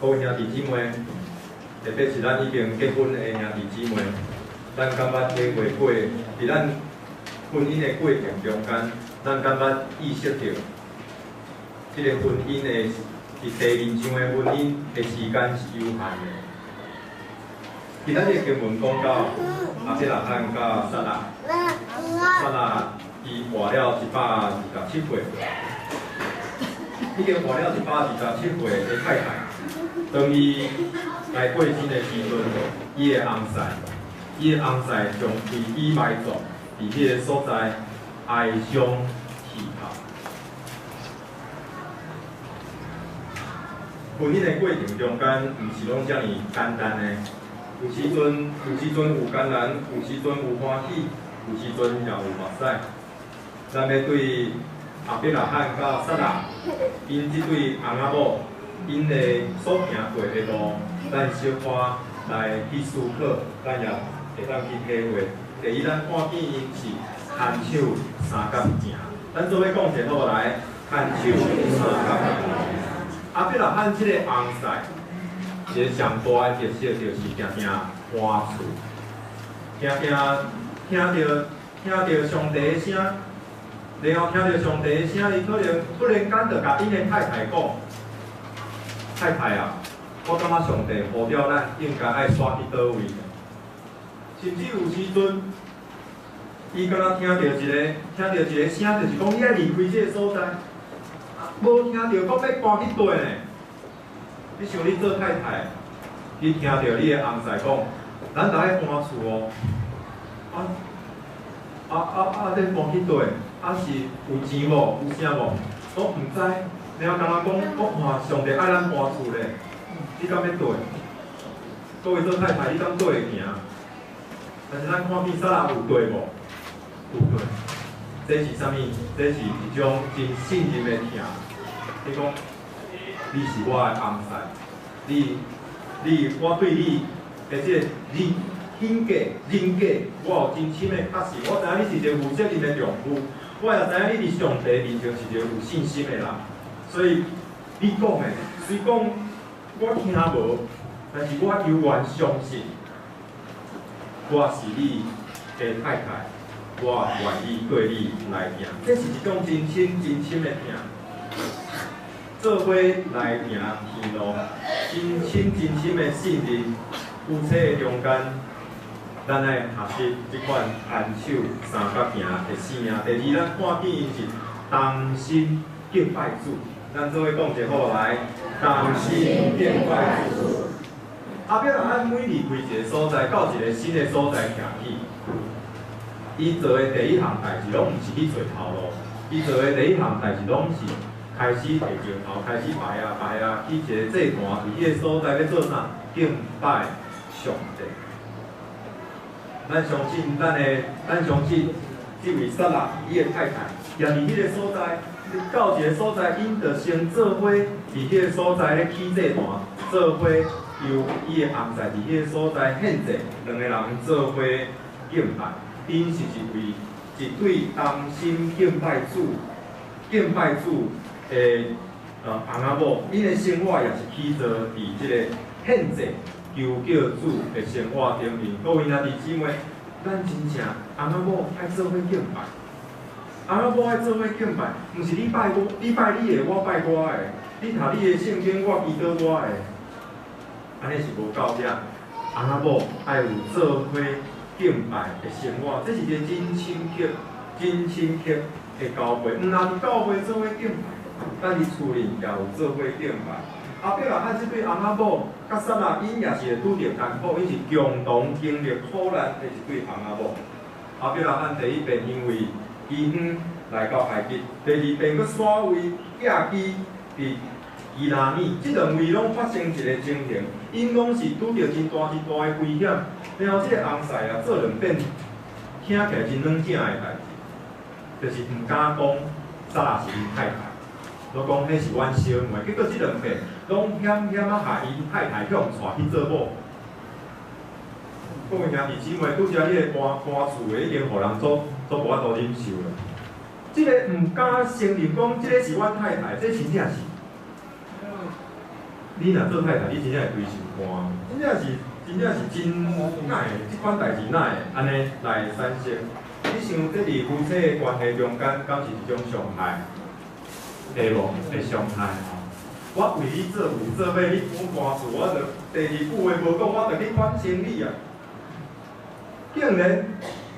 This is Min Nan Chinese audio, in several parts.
各位兄弟姊妹，特別是咱已經結婚的兄弟姊妹，咱敢捌體會過，佇咱婚姻的過程中間，咱敢捌意識著，這個婚姻的佇地面上的婚姻的時間是有限的。今仔日經文講到亞伯拉罕佮撒拉，撒拉伊活了127歲，已經活了一百二十七歲的太太，當伊來過身的時陣，伊的翁婿將飛機埋葬佇彼个所在，哀傷啼哭。婚姻的過程中間，毋是攏遮爾簡單的。有時陣有艱難，有時陣有歡喜，有時陣也有目屎。咱欲對亞伯拉罕佮撒拉，𪜶這對翁仔某，𪜶的所行過的路，咱小可來去思考，咱也會當去體會。第一，咱看見𪜶是牽手相佮行。咱做伙講一下好無來，牽手相佮行。亞伯拉罕這个翁婿，一个上大的特色就是定定搬厝，定定聽著上帝的聲，然後聽著上帝的聲，伊可能突然間就共𪜶的太太講：太太啊，我感覺上帝呼召咱應該愛徙去佗位。甚至有時陣，伊敢若聽著一个聲，就是講你愛離開這个所在，無聽著講欲搬去佗呢。你想你做太太，你聽著你的翁婿講，咱著愛搬厝哦，啊啊啊啊！欲搬去佗？啊是有錢無？有啥無？攏毋知。然後敢若講，講哇，上帝愛咱搬厝咧，你敢欲綴？各位做太太，你敢綴會行？但是咱看見撒拉有綴無？有綴。這是啥物？這是一種真信任的疼。你講，你是我的翁婿，我對你的這個人品格、人格，我有真深的確信。我知影你是一個負責任的丈夫，我也知影你佇上帝面前是一個有信心的人。所以你講的，雖講我聽無，但是我猶原相信，我是你的太太，我願意綴你來行。這是一種真深、真深的疼。做伙來行天路，真深真深的信任，夫妻的中間，咱愛學習這款牽手相佮行的生命。第二，咱看見𪜶是同心敬拜主，咱做伙講一下好來，同心敬拜主。亞伯拉罕每離開一個所在，到一個新的所在徛起，伊做的第一項代誌，攏毋是去揣頭路，伊做的第一項代誌，攏是開始提石頭，開始排啊排啊，起一個祭壇，佇彼個所在欲做啥？敬拜上帝。咱相信這位撒拉伊的太太，也佇彼個所在，到一個所在，𪜶就先做伙佇彼個所在咧起祭壇，做伙由伊的翁婿佇彼個所在獻祭，兩个人做伙敬拜。𪜶是一位一對同心敬拜主、敬拜主的翁仔某，𪜶的生活也是起坐佇這個獻祭求叫主的生活頂面。各位兄弟姊妹，咱真正翁仔某愛做伙敬拜，翁仔某愛做伙敬拜，毋是你拜我，你拜你的，我拜我的，你讀你的聖經，我祈禱我的，按呢是無夠遐。翁仔某愛有做伙敬拜的生活，這是一個真深刻、真深刻的教誨。毋但佇教會做伙敬拜，咱佇厝裡也有做伙敬拜。亞伯拉罕這對翁仔某，佮撒拉，𪜶也是會拄著艱苦，𪜶是共同經歷苦難的一對翁仔某。亞伯拉罕第一遍因為飢荒來到埃及，第二遍閣徙位寄居佇基拉耳，這兩位攏發生一个情形，𪜶攏是拄著真大真大的危險。然後這个翁婿啊，做兩遍聽起來真軟正的代誌，就是毋敢講撒拉是𪜶太太，攏講彼是阮小妹。結果這兩遍攏險險仔共𪜶太太向帶去做某。各位兄弟姊妹，拄才彼个搬搬厝的已經予人足足無法度忍受了。這个毋敢承認講，這个是阮太太，這真正是。你若做太太，你真正會規心肝，真正是真正是真哪會這款代誌哪會按呢來產生？你想這佇夫妻的關係中間，敢是一種傷害？會無？會傷害吼。我為你做牛做馬，你搬搬厝，我就第二句話無講，我就去反省你啊！竟然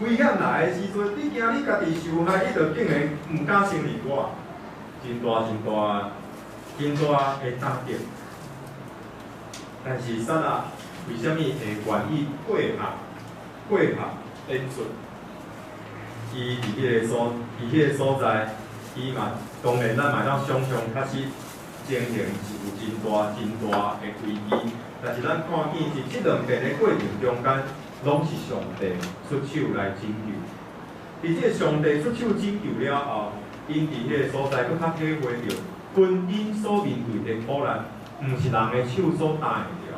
危險來的時陣，你驚你家己受害，你就竟然毋敢承認我，真大真大真大的打擊。但是撒拉為啥物會願意配合演出？伊伫彼個所在，伊嘛當然咱嘛會當想像，確實情形是有真大真大的危機。但是咱看見佇這兩遍的過程中間，攏是上帝出手來拯救。佇這個上帝出手拯救了後，𪜶佇彼個所在閣較體會著婚姻所面對的苦難，毋是人的手所擔會著。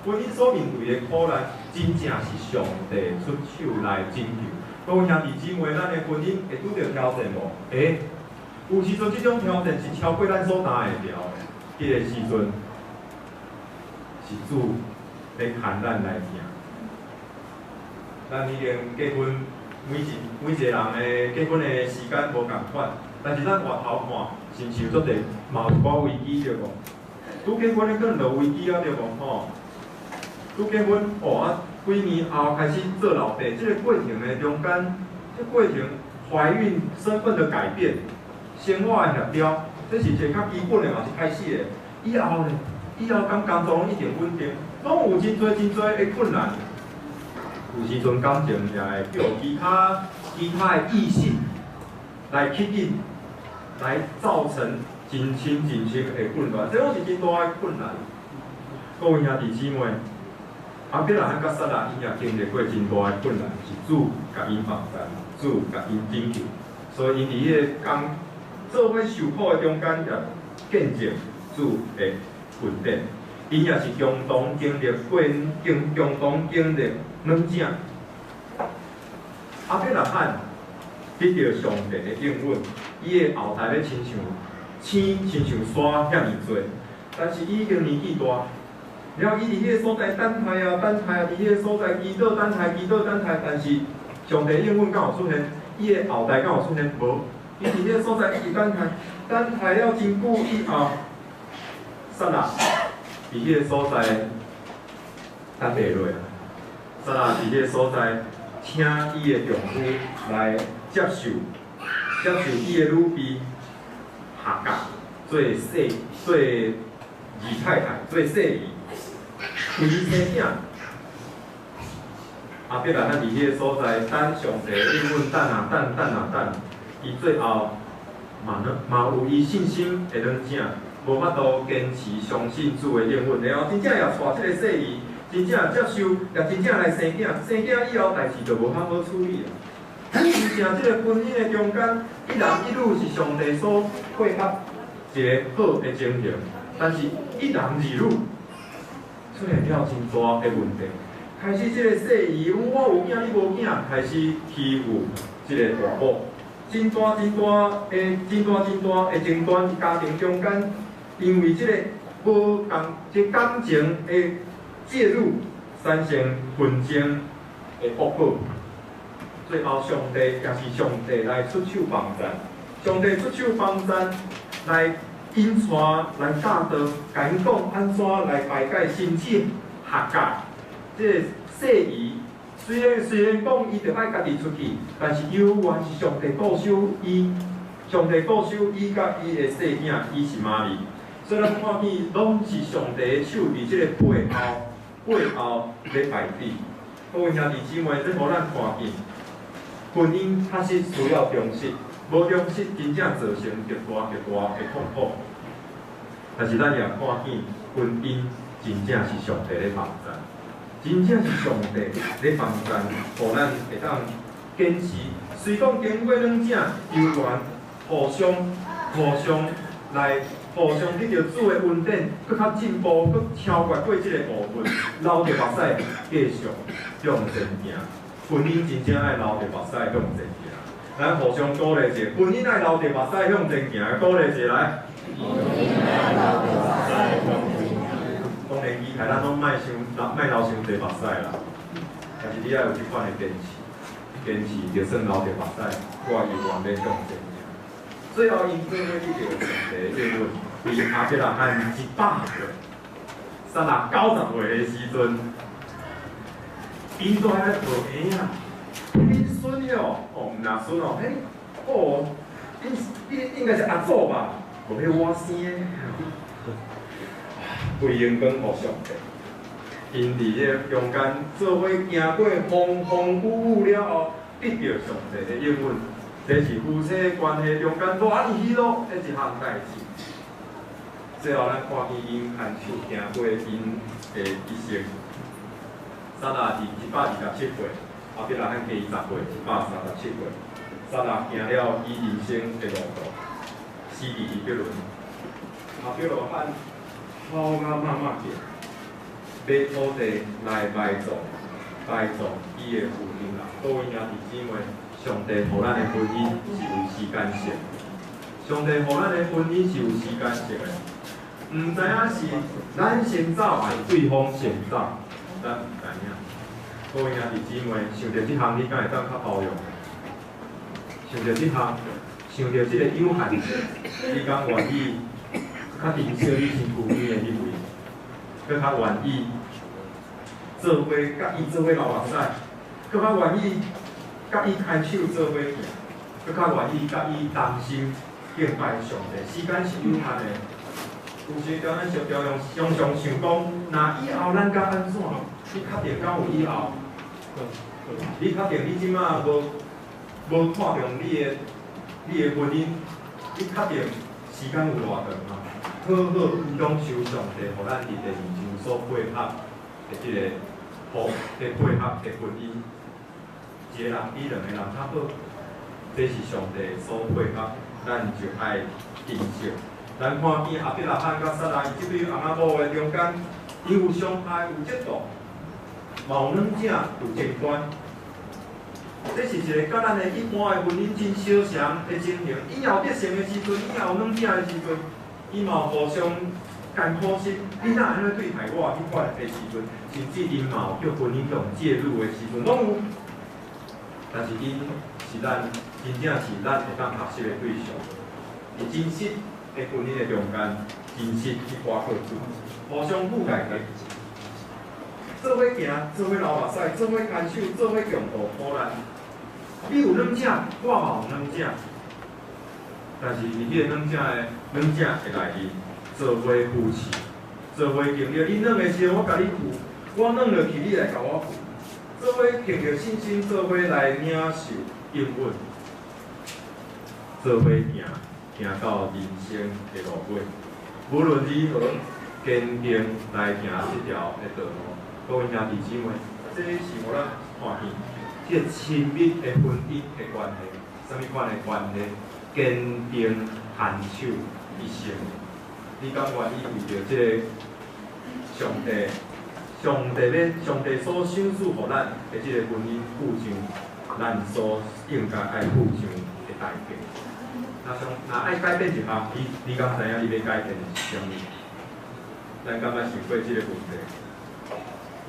婚姻所面對的苦難，真正是上帝出手來拯救。各位兄弟姊妹，咱的婚姻會拄著挑戰無？會。有時陣這種挑戰是超過咱所擔會著的。彼個時陣是主咧牽咱來行。咱已經結婚，每一個人的結婚的時間無仝款，但是咱回頭看，是毋是有足濟嘛有一寡危機對無？拄結婚的可能就有危機啊對無吼？拄結婚哦啊，幾年後開始做老爸，這個過程的中間，這過程懷孕身份的改變，生活的協調，這是一個較基本的嘛是開始的。以後呢？以後敢工作攏一定穩定，攏有真濟真濟的困難。有時陣感情也會叫其他的異性來吸引，來造成真深真深的混亂，這攏是真大的困難。各位兄弟姊妹，亞伯拉罕佮撒拉，𪜶也經歷過真大的困難，是主共𪜶幫助，主共𪜶拯救，所以𪜶佇彼個工做伙受苦的中間，也見證主的恩典。𪜶也是共同經歷過，經共同經歷軟井。亞伯拉罕得著上帝的應允，伊的後代欲親像星，親像沙遐爾濟，但是伊已經年紀大，了後伊佇彼個所在等待啊等待啊，佇彼個所在祈禱等待祈禱等待，但是上帝應允敢有出現？伊的後代敢有出現？無，伊佇彼個所在一直等待，等待了真久以後，撒拉佇彼個所在等袂落，撒拉佇彼個所在請伊的丈夫來接受伊的女婢夏甲做婿做二太太做婿姨，為伊生囝。亞伯拉罕佇彼個所在等上帝應允，等啊等，等啊等，伊最後嘛能嘛有伊信心的軟井，無法度堅持相信主的應允，然後真正也娶這個婿姨，真正接受，也真正來生囝，生囝以後代誌就無較好處理啊。真正這個婚姻的中間，一男一女是上帝所配合一個好的情形，但是一男二女出現了真大的問題。開始這個婿姨，我有囝，你無囝，開始欺負這個大某，真大真大的、真大真大的爭端，家庭中間，因為這個無仝這感情的介入，產生紛爭的惡果。最後，上帝也是上帝來出手幫贊，上帝出手幫贊來引帶來教導，共𪜶講按怎來排解，甚至夏甲這個婿姨，雖然講伊著愛家己出去，但是猶原是上帝顧守伊，上帝顧守伊佮伊的細囝以實瑪利。所以咱看見攏是上帝的手佇這個背後咧排比。各位兄弟姊妹，這予咱看見，婚姻確實需要忠實，無忠實真正造成極大極大的痛苦。但是咱也看見，婚姻真正是上帝咧幫贊，真正是上帝咧幫贊，予咱會當堅持。雖講經過軟井，猶原互相來互相得著主的恩典，閣較進步，閣超越過這個部分，流著目屎繼續向前行。婚姻真正愛流著目屎向前行。咱互相鼓勵者，婚姻愛流著目屎向前行，鼓勵者來。婚姻愛流著目屎向前行。然期待咱攏莫傷，莫流傷濟目屎啦。但是你愛有這款的堅持，堅持就算流著目屎，我猶原欲向前行。最後，𪜶做伙得著上帝的應允，佇亞伯拉罕100歲，撒拉90歲的時陣，𪜶都還咧抱嬰仔，恁孫哦，哦，毋若孫哦，嘿，哦，恁恁應該是阿祖吧？無彼我生的。歸榮光予上帝，𪜶佇這個中間做伙行過風風雨雨了後，得著上帝的應允，這是夫妻關係中間偌爾喜樂的一項代誌。最後，咱看見𪜶牽手行過𪜶的一生。撒拉佇127歲，亞伯拉罕加伊10歲，137歲。撒拉行了伊人生的路途，死佇希伯崙。亞伯拉罕哭甲媽媽叫，買土地來埋葬，埋葬伊的父親啦。各位兄弟姊妹，上帝予咱的婚姻是有時間性，上帝予咱的婚姻是有時間性的，毋知影是咱先走，還是對方先走，咱毋知影。各位兄弟姊妹，想著這項，你敢會當較包容？想著這項，想著這個有限性，你敢願意較珍惜你身軀邊的彼位，閣較願意做伙佮伊做伙流目屎，閣較願意佮伊牽手做伙行，閣較願意佮伊同心敬拜上帝。時間是有限的，有時陣咱常常常常想講，若以後咱敢按怎？你確定敢有以後？你確定你這馬無無看重你的婚姻？你確定時間有偌長嗎？好好享受上帝予咱佇地面上所配合的這個福的配合的婚姻，一個人比兩個人較好，這是上帝所配合，咱就愛珍惜。咱看見亞伯拉罕佮撒拉伊這對翁仔某的中間，伊有傷害，有嫉妒，嘛有軟正，有爭端。這是一個佮咱的一般的婚姻真相像的情形。伊也有得勝的時陣，伊也有軟正的時陣，伊嘛有互相艱苦心。你哪會按呢對待我？彼款的時陣，甚至𪜶嘛有叫婚姻用介入的時陣，攏有。但是𪜶是咱真正是咱會當學習的對象。佇真實的婚姻的中間，真實去倚靠主，互相覆蓋的。做伙行，做伙流目屎，做伙牽手，做伙共度苦難。你有軟正，我嘛有軟正。但是佇彼個軟正的軟正的內面，做伙扶持，做伙經歷。你軟的時候，我共你扶；我軟落去，你來共我扶。做伙憑著信心，做伙來領受應允，做伙行，行到人生的路尾。無論如何，堅定來行這條的道路。各位兄弟姊妹，這是予咱看見這個親密的婚姻的關係，啥物款的關係？堅定牽手一生。你敢願意為著這個上帝、上帝欲、上帝所賞賜予咱的這個婚姻付上咱所應該愛付上的代價？若想若愛改變一項，你你敢知影你欲改變的是啥物？咱敢捌想過這個問題？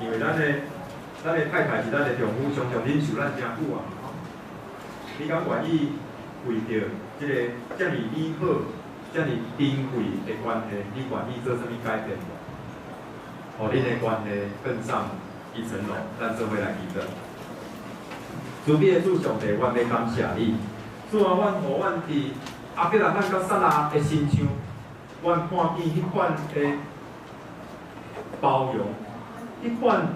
因為咱的太太是咱的丈夫，常常忍受咱誠久啊。你敢願意為著這個遮爾美好、遮爾珍貴的關係，你願意做啥物改變無？予恁的關係更上一層樓，咱做伙來祈禱。慈悲的主上帝，阮欲感謝你。主啊，阮予阮佇亞伯拉罕佮撒拉的身上，阮看見彼款的包容，彼款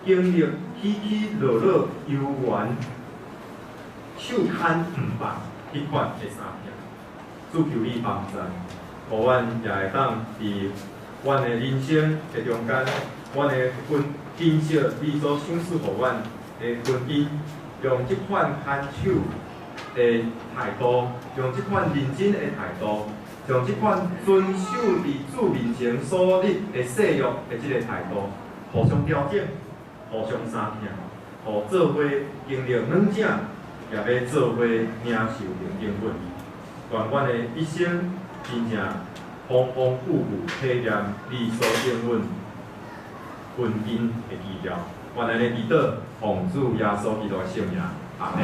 經歷起起落落、猶原手牽毋放彼款的相疼。主求你幫助，予阮也會當佇阮的人生的中間，阮的婚珍惜你所賞賜予阮的婚姻，用這款牽手的態度，用這款認真的態度，用這款遵守佇主面前所立的誓約的這個態度，互相調整，互相相疼，予做伙經歷軟正，也欲做伙領受應允。願阮的一生真正予豐豐富富體驗你所應允恩典的奇妙。願按呢祈禱，奉主耶穌基督的聖名，阿門。